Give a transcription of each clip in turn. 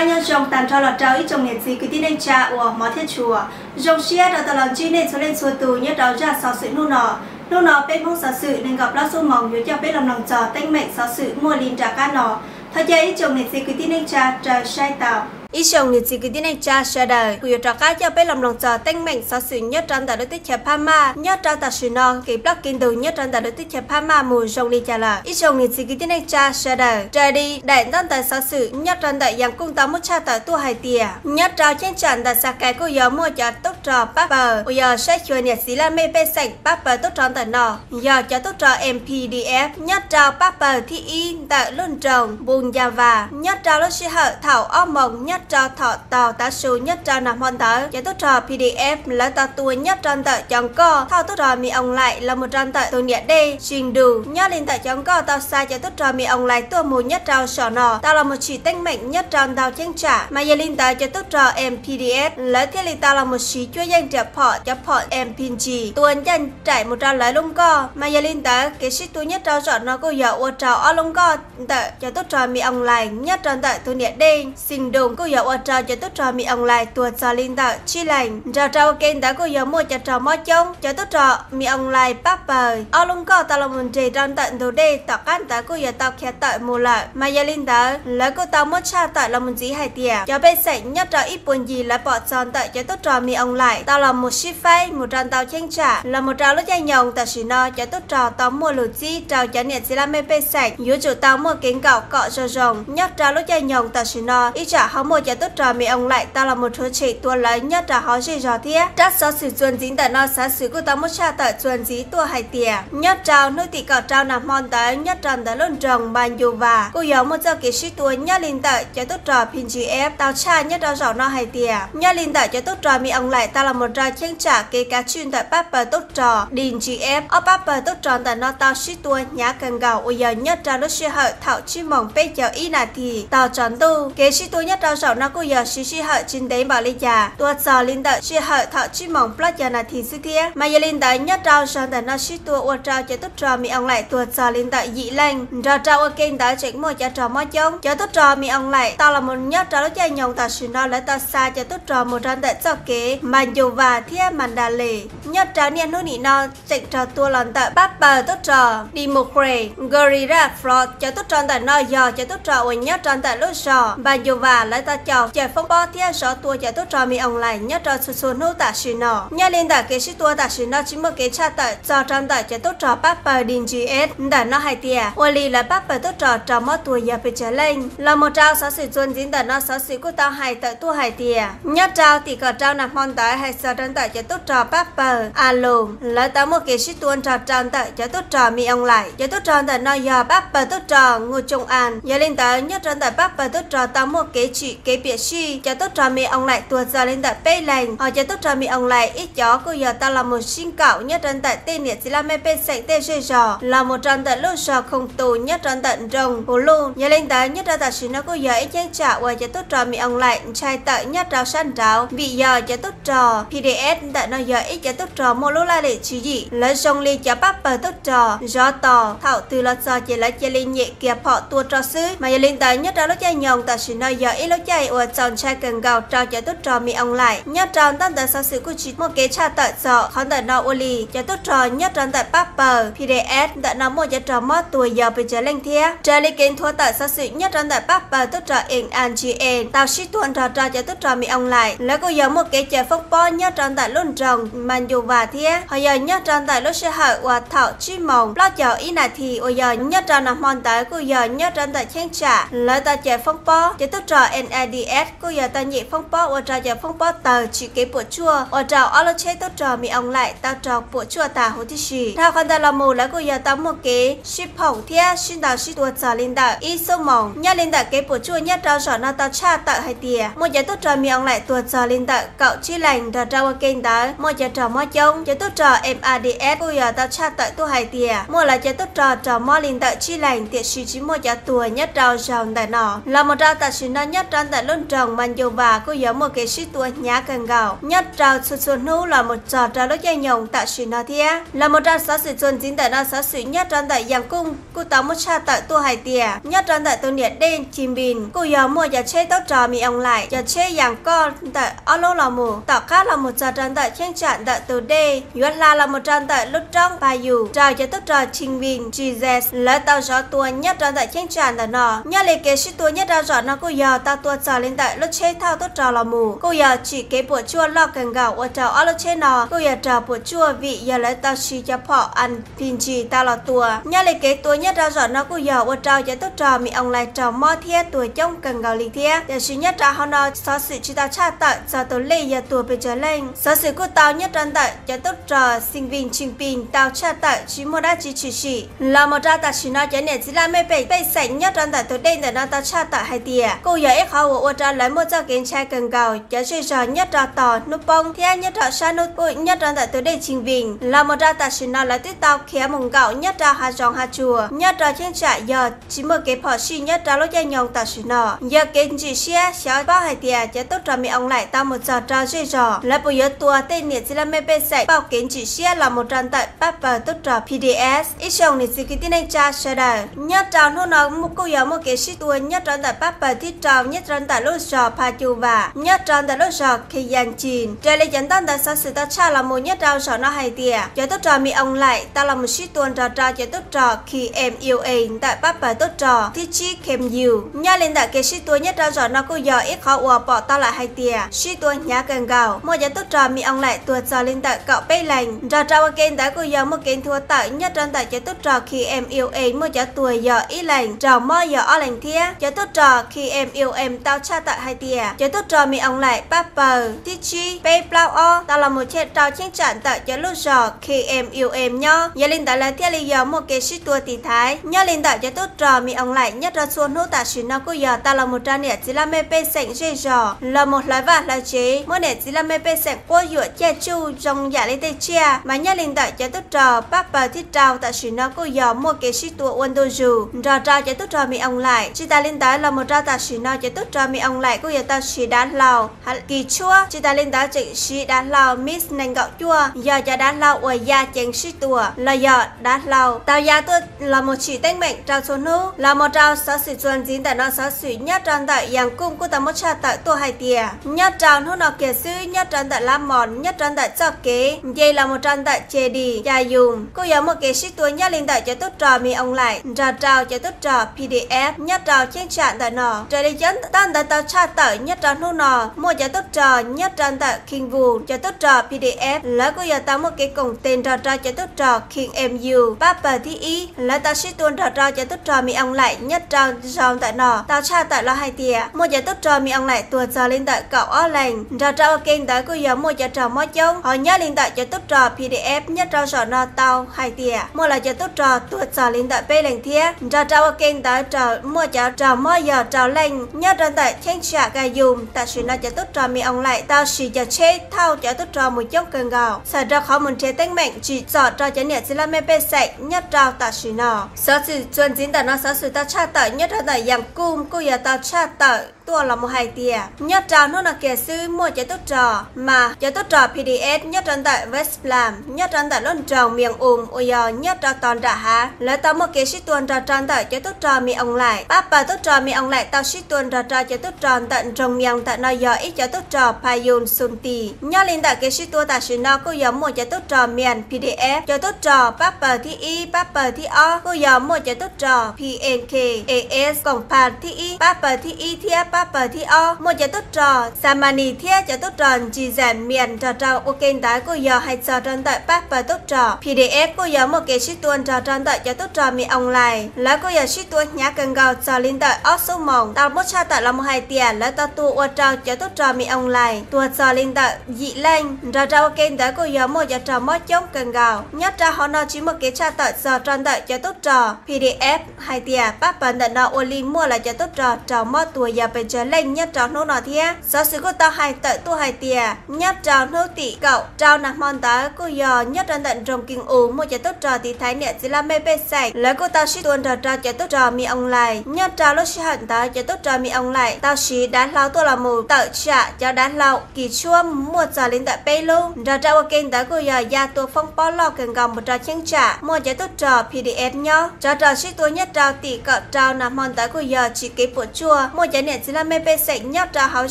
Nyob zoo tag nrho los rau ib tsoom niam txiv kwv tij neej tsa uas hmov thiab tshua. Zoo siab rau tau los ntsib nej txhua leej txhua tus nyob rau zaj xov xwm hnub no. Hnub no peb Hmoob Xov Xwm nees nkaum plaub xuab moos yuav coj peb los mloog txog teeb meem xov xwm muaj li nram qab no. Thov caw ib tsoom niam txiv kwv tij neej tsa raws saib tau. Ib tsoom niam txiv kwv tij neej tsa sawv daws, kuv yuav rov qab coj peb los mloog txog teeb meem xov xwm nyob rau ntawm lub teb chaws Phab Maj nyob rau tam sim no kev ploj kev ntug nyob rau ntawm lub teb chaws Phab Maj mus zoo li cas lawm. Ib tsoom niam txiv kwv tij neej tsa sawv daws, raws li daim ntaub ntawv xov xwm nyob rau ntawm Yas Kooj tau muab tshaj tawm tuaj hais tias nyob rau cheeb tsam ntawm Xas Kais kuj yog muaj cov tub rog pab pawg uas yog saib xyuas niam txiv laj mej pej xeem pab pawg tub rog ntawm no yog cov tub rog M P D F nyob rau pab pawg thib ib ntawm lub nroog Npus Ncas Vas nyob rau lub sij hawm thaum ob moos nyob rau thaum taug tav su nyob rau nag hmo ntawd cov tub rog P D F lawv tau tua nyob rau ntawm cov nkoj thauj tub rog Mi Oos Laim los mus rau ntawm tus niam dej Sis Ntus. Nyob li ntawm cov nkoj tau xa cov tub rog Mi Oos Laim tuaj mus nyob rau saum no tau los mus tsim teeb meem nyob rau ntau cheeb tsam. Mas yog li ntawd cov tub rog M P D F lawv thiaj li tau los mus siv cuab yeej riam phom cov phom M P G tua ncaj nraim mus rau lawv lub nkoj. Mas yog li ntawd kev sib tua nyob rau zaum no kuj yog ua rau ob lub nkoj ntawm cov tub rog Mi Oos Laim nyob rau ntawm tus niam dej Sis Ntus kuj yog ua rau cov tub rog Mi Oos Laim tuag txog li ntawm tsib leeg. Nrog rau ua ke ntawd kuj yog muaj cov raug mob coob. Cov tub rog Mi Oos Laim pab pawg ob lub nkoj tau los mus nres rau ntawm ntug dej tom qab ntawd kuj yog tau khiav tawm mus lawm. Mas yog li ntawd lawv kuj tau muab tshaj tawm los mus ntxiv hais tias cov pej xeem nyob rau ib puag ncig lawv pom txog ntawm cov tub rog Mi Oos Laim tau los mus sib faib mus rau ntau cheeb tsam. Los mus rau lub caij nyoog tam sim no cov tub rog tau muaj lus txib rau cov niam txiv laj mej pej xeem yuav tsum tau muaj kev nkaum kom zoo zoo. Nyob rau lub caij nyoog tam sim no ib tsam ho muaj cov tub rog Mi Oos Laim tau los mus rhuav tshem tua lawv nyob rau hauv zej zog thiab. Rab xov xwm txuas ntxiv ntawm no xov xwm kuj tau muab tshaj tawm txuas ntxiv tuaj hais tias nyob rau hnub tim kaum rau nag hmo ntawd nyob rau ntawm lub nroog Npas Ncus Vas kuj yog muaj txoj kev sib tua nyob li ntawm cov tub rog P G F tau tshaj nyob rau zaum no hais tias nyob li ntawm cov tub rog Mi Oos Laim tau los mus rau cheeb tsam kev kav tswj ntawm pab pawg tub rog D G F, ob pab pawg tub rog ntawm no tau sib tua hnyav kawg nkaus uas yog nyob rau lub sij hawm thaum tsib moos peb caug ib nas this tog tsaus ntuj. Kev sib tua nyob rau zaum no kuj yog siv sij hawm tsis ntev npaum li cas, tua txog li ntawm sij hawm thaum tsib moos plaub caug nas this xwb thiab. Mas yog li ntawd nyob rau zaum ntawm no sib tua ua rau cov tub rog Mi Oos Laim tuag txog li ntawm yim leej. Nrog rau ua ke ntawd tseem muaj cov raug mob coob. Cov tub rog Mi Oos Laim tau los mus nyob rau lub caij nyoog tam sim no lawv tau xa cov tub rog mus rau ntawm txoj kev Npas Ncus Vas thiab Mas Das Les. Nyob rau niaj hnub nim no tseem raug tua los ntawm pab pawg tub rog Democrat Guerrilla Force. Cov tub rog ntawm no yog cov tub rog uas nyob rau ntawm lub zog Npas Ncus Vas lawv tau caum cawm foob pob thiab zov tua cov tub rog Mi Oos Laim nyob rau txhua txhua hnub tam sim no. Nyob li ntawm kev sib tua tam sim no tsis muaj kev tshaj tawm txog rau ntawm cov tub rog pab pawg D G F ntawm no hais tias ua li lawv pab pawg tub rog raug mob tuag yog pes tsawg leej. Los mus rau xov xwm txuas ntxiv ntawm no xov xwm kuj tau hais tawm tuaj hais tias nyob rau tim kaum rau nag hmo ntawd hais txog rau ntawm cov tub rog pab pawg A Lus lawv tau muaj kev sib tua nrog rau ntawm cov tub rog Mi Oos Laim. Cov tub rog ntawm no yog pab pawg tub rog Nkus Tsoos As. Yog li ntawd nyob rau ntawm pab pawg tub rog tau muaj kev tsim kev piam sij, cov tub rog Mi Oos Laim tuag txog li ntawm peb leeg, hos cov tub rog Mi Oos Laim ib cov kuj yog tau los mus sib nkaum nyob rau ntawm tej niam txiv laj mej pej xeem tej zej zog los mus rau ntawm lub zog Khoos Tus nyob rau ntawm nroog Hu Luj. Yog li ntawd nyob rau tam sim no kuj yog ib cheeb tsam uas cov tub rog Mi Oos Laim ntshai tawm nyob rau sab nraud vim yog cov tub rog P D F ntawm no yog ib cov tub rog muaj lub laj lim tswv yim, lawv zoo li cov pab pawg tub rog zov tos thaum twg los txog ces lawv cia li nyem kiag phom tua rau xwb. Mas yog li ntawd nyob rau lub caij nyoog tam sim no yog ib lub caij uas txaus ntshai kawg nkaus rau cov tub rog Mi Oos Laim. Nyob rau ntaub ntawv xov xwm kuj tsis muaj kev tshaj tawm txog qhov ntawm no ua li cov tub rog nyob rau ntawm pab pawg P D F ntawm no muaj cov raug mob tuag yog pes tsawg leej thiab. Raws li kev nthuav tawm xov xwm nyob rau ntawm pab pawg tub rog N R G A tau sib tua nrog rau cov tub rog Mi Oos Laim, lawv kuj yog muaj kev cawm foob pob nyob rau ntawm lub nroog Mas Ncus Vas thiab, hos yog nyob rau ntawm lub sij hawm uas thaum tsib moos plaub caug ib nas this uas yog nyob rau nag hmo ntawd kuj yog nyob rau ntawm cheeb tsam lawv tau cawm foob pob. Cov tub rog N R D F kuj yog tau nyem foob pob ua rau cov foob pob tawg tsim kev puas tsuaj ua rau ob lub tsheb tub rog Mi Oos Laim tau raug puas tsuaj tag huv tib si. Dhau qhov ntawd los mus lawv kuj yog tau muaj kev sib phoom thiab sib ntaus sib tua txog li ntawm ib xuab moos. Nyob li ntawm kev puas tsuaj nyob rau zaum no tau tshaj tawm hais tias muaj cov tub rog Mi Oos Laim tuag txog li ntawm kaum tsib leeg, nrog rau ua ke ntawd muaj cov raug mob coob. Cov tub rog M R D F kuj yog tau tshaj tawm tuaj hais tias muaj lawv cov tub rog raug mob li ntawm tsib leeg tiam sis tsis muaj cov tuag nyob rau zaum ntawm no. Los mus rau tam sim no nyob rau ntawm lub nroog Moscow kuj yog muaj kev sib tua hnyav kawg nkaus nyob rau txhua txhua hnub los mus txog rau lub caij nyoog tam sim no thiab. Los mus rau xov xwm txuas ntxiv ntawm no, xov xwm nyob rau ntawm Yaj Kuj kuj tau muab tshaj tawm tuaj hais tias nyob rau ntawm tus niam dej Cig Npis kuj yog muaj cov tsheb tub rog Mi Oos Laim, cov tsheb Yaj Kuj ntawm ob lub los mus tom qab los mus txog rau ntawm cheeb tsam ntawm tus dej yuav hla los mus rau ntawm lub roob Pha Yus raug cov tub rog Cig Npis Tsis Zes lawv tau zov tua nyob rau ntawm cheeb tsam ntawm no. Nyob li kev sib tua nyob rau zaum no kuj yog tau tua txog li ntawm lub tsheb thauj tub rog los mus, kuj yog tsim kev puas tsuaj loj kawg nkaus ua rau ob lub tsheb no kuj yog raug puas tsuaj vim yog lawv tau siv cov phom N P G tau los tua. Nyob li kev tua nyob rau zaum no kuj yog ua rau cov tub rog Mi Oos Laim raug mob thiab tuag coob kawg nkaus li thiab. Tiam sis nyob rau hauv no xov xwm tsis tau tshaj tawm txog tus lej yog tuag pes tsawg leej. Xov xwm kuj tau nyob rau ntawm cov tub rog Cig Npis Tsis Npis tau tshaj tawm tsis muaj dab tsi tshwm sim. Los mus rau tam sim no cov niam txiv laj mej pej xeem nyob rau ntawm tus dej ntawm no tau tshaj tawm hais tias kuj yog ib qhov uas ua rau lawv muaj txoj kev ntshai kawg nkaus. Cov zej zog nyob rau tog hnub poob thiab nyob rau sab hnub kuj nyob rau ntawm tus dej Cig Npis los mus rau tam sim no lawv twb tau khiav mus nkaum nyob rau hav zoov hav tsuag nyob rau cheeb tsam yog tsis muaj kev phom sij nyob rau lub caij nyoog tam sim no. Yog kev ntsim siab xyov paub hais tias cov tub rog Mi Oos Laim tau mus txog rau zej zog lawv puas yuav tua tej niam txiv laj mej pej xeem pauj kev ntsim siab los mus rau ntawm pab pawg tub rog P D F. Ib tsoom niam txiv kwv tij neej tsa sawv daws, nyob rau hnub no kuj yog muaj kev sib tua nyob rau ntawm pab pawg thib rau nyob rau ntawm lub zos Pha Cus Vam nyob rau ntawm lub zos Khe Yas Ncin. Raws li cov ntaub ntawv xov xwm tau tshaj los mus nyob rau zaum no hais tias cov tub rog Mi Oos Laim tau los mus sib tua nrog rau cov tub rog K M U A ntawm pab pawg tub rog thib tsib K M U. Nyob li ntawm kev sib tua nyob rau zaum no kuj yog ib qhov uas pom tau lawm hais tias sib tua hnyav kawg nkaus, muaj cov tub rog Mi Oos Laim tuag txog li ntawm kaum peb leeg. Nrog rau ua ke ntawd kuj yog muaj kev nthua tawm nyob rau ntawm cov tub rog K M U A muaj cov tuag yog ib leeg, raug mob yog ob leeg thiab. Cov tub rog K M U M tau tshaj tawm hais tias cov tub rog Mi Oos Laim pab pawg thib tsib peb plaub ob tau los mus rau cheeb tsam ntawm cov lub zos K M U M nyob, yog li ntawd lawv thiaj li yog muaj kev sib tua tiv thaiv. Nyob li ntawm cov tub rog Mi Oos Laim nyob rau txhua hnub tam sim no kuj yog tau los mus rau niam txiv laj mej pej xeem zej zog los mus hlawv vaj hlawv tsev, muab niam txiv laj mej pej xeem quab yuam caij tsuj zoo yam li tej tsiaj. Mas nyob li ntawm cov tub rog pab pawg thib rau tam sim no kuj yog muaj kev sib tua ua ntu zus nrog rau cov tub rog Mi Oos Laim. Tsis tas li ntawd los mus rau tam sim no cov tub rog Mi Oos Laim kuj yog tau siv dav hlau kis tshuab. Tsis tas li ntawd tseem siv dav hlau MiG nees nkaum cuaj, yog cov dav hlau uas ya ceev sib tua los yog dav hlau tau ya tuaj los mus tsim teeb meem rau txhua hnub. Los mus rau xov xwm txuas ntxiv ntawm no, xov xwm nyob rau ntawm Yaj Kuj kuj tau muab tshaj tawm tuaj hais tias nyob rau hnub no kiag xwb nyob rau ntawm Lab Mos nyob rau ntawm txoj kev nce los mus rau ntawm Ces Dis Cas Yus kuj yog muaj kev sib tua nyob li ntawm cov tub rog Mi Oos Laim nrog rau cov tub rog P D F nyob rau cheeb tsam ntawm no. Raws li cov ntaub ntawv tau tshaj tawm nyob rau hnub no muaj cov tub rog nyob rau ntawm Khee Vus, cov tub rog P D F lawv kuj yog tau muaj kev koom tes nrog rau cov tub rog Khee M U pab pawg thib ib, lawv tau sib tua nrog rau cov tub rog Mi Oos Laim nyob rau zos ntawm no. Tau tshaj tawm los hais tias muaj cov tub rog Mi Oos Laim tuag txog li ntawm kaum ob leeg, nrog rau ua ke ntawd kuj yog muaj cov raug mob coob. Ho nyob li ntawm cov tub rog P D F nyob rau zos no tau hais tias muaj lawv cov tub rog tuag txog li ntawm peb leeg thiab, nrog rau ua ke ntawd raug muaj cov raug mob yog rau leej. Nyob rau ntawm cheeb tsam Kas Yus tam sim no cov tub rog Mi Oos Laim tau siv cov tsheb thauj cov tub rog mus coob kawg nkaus, txhawm rau qhov mus nrhiav teeb meem tsim txom rau cov niam txiv laj mej pej xeem nyob rau tam sim no. Xov xwm txuas ntxiv ntawm no, xov xwm tau tshaj tawm nyob rau ntawm Yaj Kuj kuj yog tau tshaj tawm tuaj los mus hais tias nyob rau hnub no kiag xwb muaj cov tub rog, mas cov tub rog P D F nyob rau ntawm West Plam nyob rau ntawm lub nroog Mias Us uas yog nyob rau tom nram hav, lawv tau muaj kev sib tua nrog rau ntawm cov tub rog Mi Oos Laim. Pab pawg tub rog Mi Oos Laim tau sib tua nrog rau cov tub rog ntawm nroog Mias ntawm no yog ib cov tub rog Pha Yus Xus Tis. Nyob li ntawm kev sib tua tam sim no kuj yog muaj cov tub rog Mias P D F, cov tub rog pab pawg thib ib, pab pawg thib ob kuj yog muaj cov tub rog P N K A S koom pha thib ib, pab pawg thib ib thiab pab pawg thib ob, muaj cov tub rog Xamanis thiab cov tub rog Ntsis Zam Mias nrog rau ua ke ntawd kuj yog hais txog rau ntawm pab pawg tub rog P D F kuj yog muaj kev sib tua nrog rau ntawm cov tub rog Mi Oos Laim. Lawv kuj yog sib tua hnyav kawg nkaus txog li ntawm ob xuab moos, tau muab tshaj tawm los mus hais tias lawv tau tua ua rau cov tub rog Mi Oos Laim tuag txog li ntawm yim leej, nrog rau ua ke ntawd kuj yog muaj cov raug mob coob kawg nkaus. Nyob rau hauv no tsis muaj kev tshaj tawm txog rau ntawm cov tub rog P D F hais tias pab pawg ntawm no ua li muaj lawv cov tub rog raug mob tuag yog pes tsawg leej nyob rau hnub no thiab. Xov xwm kuj tau hais tawm tuaj hais tias nyob rau hnub tim kaum rau nag hmo ntawd kuj yog nyob rau ntawm nroog Keej U muaj cov tub rog tiv thaiv niam txiv laj mej pej xeem, lawv kuj tau sib tua nrog rau cov tub rog Mi Oos Laim. Nyob rau lub sij hawm ntawd cov tub rog Mi Oos Laim tau siv dav hlau tuaj los mus tawm tsam cov dav hlau kis tshuab muaj txog li ntawm peb lub. Nrog rau ua ke ntawd kuj yog ya tua foob pob loj kawg nkaus mus rau cheeb tsam muaj cov tub rog P D F nyob. Tsov rog sib tua nyob rau tim kaum rau nag hmo ntawd kuj yog tsis kev puas tsuaj, muaj cov niam txiv laj mej pej xeem nyob rau hauv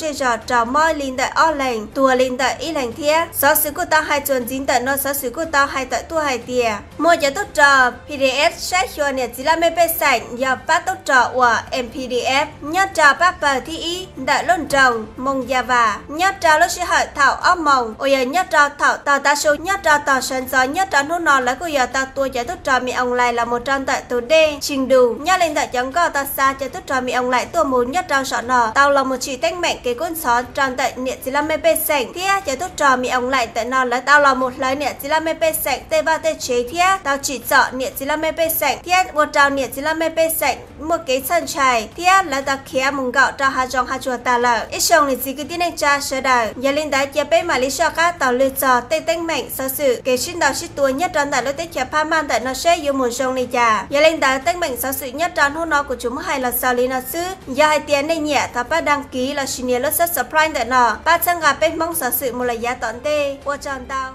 zej zog raug mob li ntawm ob leeg, tuag li ntawm ib leeg thiab. Xov xwm kuj tau hais txuas ntxiv ntawm no, xov xwm kuj tau hais tawm tuaj hais tias muaj cov tub rog P D F saib xyuas niam txiv laj mej pej xeem yog pab tub rog uas M P D F nyob rau pab pawg thib ib ntawm lub nroog Moos Ya Vas. Nyob rau lub sij hawm thaum ob moos uas yog nyob rau thaum tog tav su nyob rau tog sawv ntxov nyob rau hnub no, lawv kuj yog tau tua cov tub rog Mi Oos Laim los mus rau ntawm tus dej Tshis Dus. Nyob li ntawm cov nkoj tau xa cov tub rog Mi Oos Laim tuaj mus nyob rau saum no tau los mus tsim teeb meem kev kub ntxhov rau ntawm niam txiv laj mej pej xeem thiab cov tub rog Mi Oos Laim ntawm no lawv tau los mus hlawv niam txiv laj mej pej xeem tej vaj tej tsev thiab tau tsim txom niam txiv laj mej pej xeem thiab ua rau niam txiv laj mej pej xeem muaj kev txhawj ntshai thiab lawv tau khiav mus nkaum rau hav zoov hav tsuag tas lawm. Ib tsoom niam txiv kwv tij neej tsa sawv daws, yog li ntawd cia peb mam li soj qab taug lw txog tej teeb meem xov xwm kev sib ntaus sib tua nyob rau ntawm lub teb chaws Phab Maj ntawm no seb yuav mus zoo li cas. Yog li ntawd teeb meem xov xwm nyob rau hnub no kuv tsuas muab hais los xaus li no xwb. Yog hais tias nej nyiam thov pab đăng ký lossis nias lub subscribe ntawm no pab txhawb nqa peb Hmoob xov xwm mus lawm yav tom ntej. Ua tsaug ntau.